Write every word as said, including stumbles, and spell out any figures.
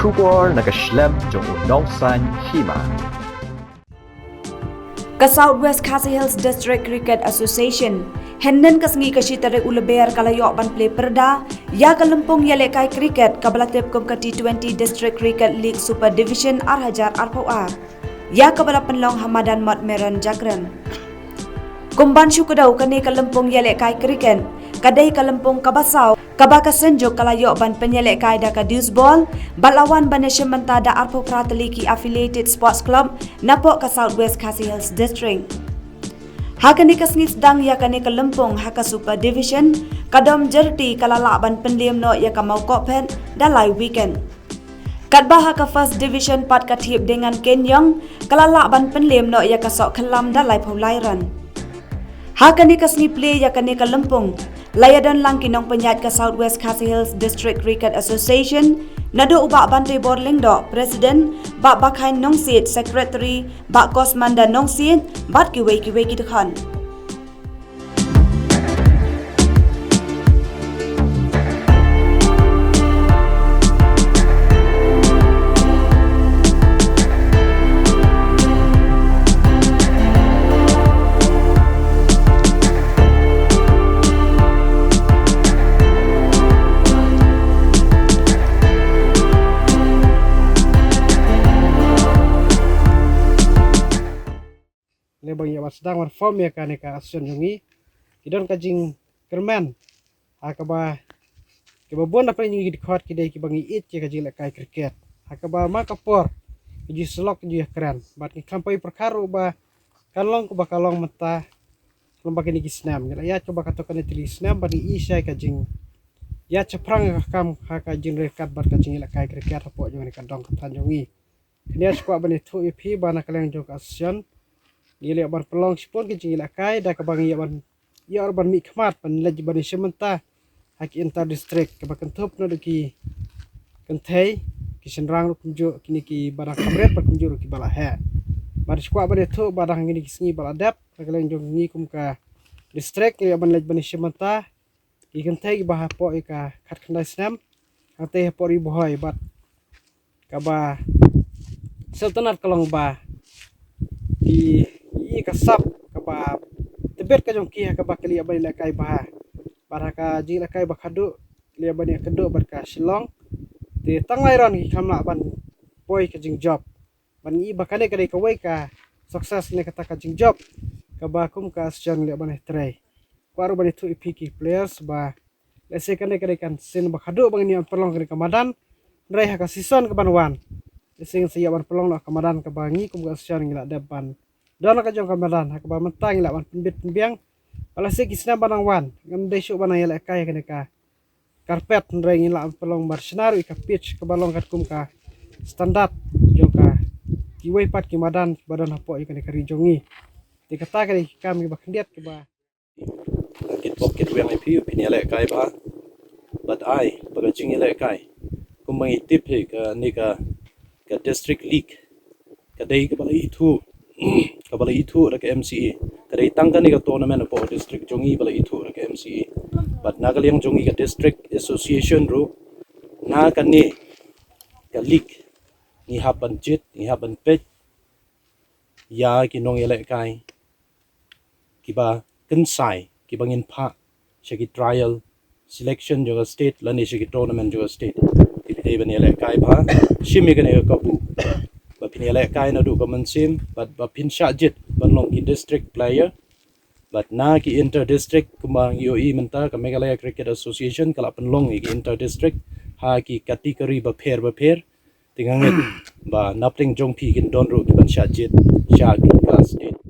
Khubor na ka shlem jong u nongsan hima. Ka South West Khasi Hills District Cricket Association, hynnin ka sngi ka shi tarik u Lber ka la ïoh ban plie pyrda ïa ka lympung ïalehkai cricket kaba la tip kum ka T twenty District Cricket League Super Division ar hajar arphew ar, ïa kaba la pynlong ha madan Mot Meron Jakren. Kum ban shu kdew, kane ka lympung ïalehkai cricket ka dei ka lympung kaba saw kaba ka Synjuk ka la ïoh ban pynïalehkai da ka deuce ball bad la wan ban ïashim bynta da arphew phra tylli ki affiliated sports club napoh ka South West Khasi Hills District. Ha kane ka sngi sdang ïa kane ka lympung ha ka Super Division, ka Dom Jerti ka la lah ban pynliem noh ïa ka Mawkohphet da lai wicket. Katba ha ka First Division pat ka Thiep Dengan Kenyong ka la lah ban pynliem noh ïa ka Sohkhyllam da laiphew lai run. Ha kane ka sngi plie ïa kane ka lympung la ïadon lang ki nongpynïaid ka South West Khasi Hills District Cricket Association, naduh u Bah Bantebor Lyngdoh, President, Bah Bakhain Nongsiej, Secretary, Bah Kosmanda Nongsiej bad kiwei kiwei ki dkhot. Lehse ba ngi ïa ban sdang ban form ïa kane ka association jong ngi, ki don ka jingkyrmen ha kaba, kiba bun na pdeng jong ngi ki dkhot ki dei kiba ngi ïeit ïa ka jinglehkai cricket. Ha kaba ma ka por ka ju syllok ka ju ïakren bad ngi khlem poi pyrkhat ruh ba kan long kaba ka long mynta, khlem ba kine ki snem. Ngi la ïaid kaba katto katne tylli ki snem bad ngi ïeit shai ka jingïaid shaphrang ka kam ha ka jingryngkat bad ka jinglehkai cricket hapoh jong kane ka dong ka thaiñ jong ngi. Kane shu kwah ban ïathuh ïa phi ba na ka liang jong ka association ngi la ïa ban pynlong shibun ki jingïalehkai da kaba ngi ïa ban ïa ban mihkhmat ban leit ban ïashim bynta ha ki inter district kaba kynthup naduh ki kynthei, ki shynrang ruh kumjuh, kine kiba dang kham rit bad kumjuh ruh kiba la heh. Bad shu kwah ban ïathuh ba dang kine ki sngi ba la dep na ka liang jong ngi kum ka district ngi la ïa ban leit ban ïashim bynta ki kynthei kiba hapoh ïa ka khatkhyndai snem, hangtei hapoh Ri Bhoi bad kaba sngewtynnat ka long ba ki, ki ïa ka sap kaba tbit ka jong ki ha kaba ki la ïa ban ïalehkai bha. Bad ha ka jingïalehkai ba khadduh ki la ïa ban ïakynduh bad ka Shillong. Te tang lai run ki kham lah ban poi ka jingjop. Bad ngi ïohi ba kane ka dei kawei ka success ne kata ka jingjop kaba kum ka association ngi la ïa ban ïatrei. Kwah ruh ban ïathuh ïa phi ki players ba lehse kane ka dei ka sien ba khadduh ba ngin ïa pynlong kane ka madan. Hynrei ha ka season kaban wan lehse ngin sa ïa ban pynlong noh ka madan kaba ngi kum ka association ngi la dep ban don la ka jong ka madan ha kaba mynta ngi la ban pynbit pynbiang. Ba lehse ki snem ba nang wan ngam dei shuh ban nang ïalehkai ha kane ka carpet, hynrei ngin la pynlong ban shna ruh ïa ka pitch kaba long katkum ka standard jong ka kiwei pat ki madan kiba don hapoh ïa kane ka ri jong ngi. Te kata ka dei ki kam kiba khyndiat kiba Kit bok kit weng ïa phi, phin ïalehkai bha. Bad ai ba ka jingïalehkai kumba ngi tip hi kane ka, ka district league ka dei kaba la ithuh, kaba la ithuh da ka M C A. Ka dei tang kane ka tournament hapoh district jong ngi ba la ithuh da ka M C A. Bad na ka liang jong ngi ka district association ruh, na kane ka league ngi hap ban jied, ngi hap ban peit ïa ki nongïalehkai kiba kynsai kiba ngin phah sha ki trial selection jong ka state lane sha ki tournament jong ka state. Te phi dei ban ïalehkai bha, shim ïa kane ka kabu ba phin ïalehkai naduh ka mynsiem bad ba phin shah jied ban long ki district player. Bad na ki inter district kumba ngi ïohi mynta ka Meghalaya Cricket Association ka la pynlong ïa ki inter district ha ki category bapher bapher. Te nga ngeit ba napdeng jong phi kin don ruh kiban shah jied sha ki ka state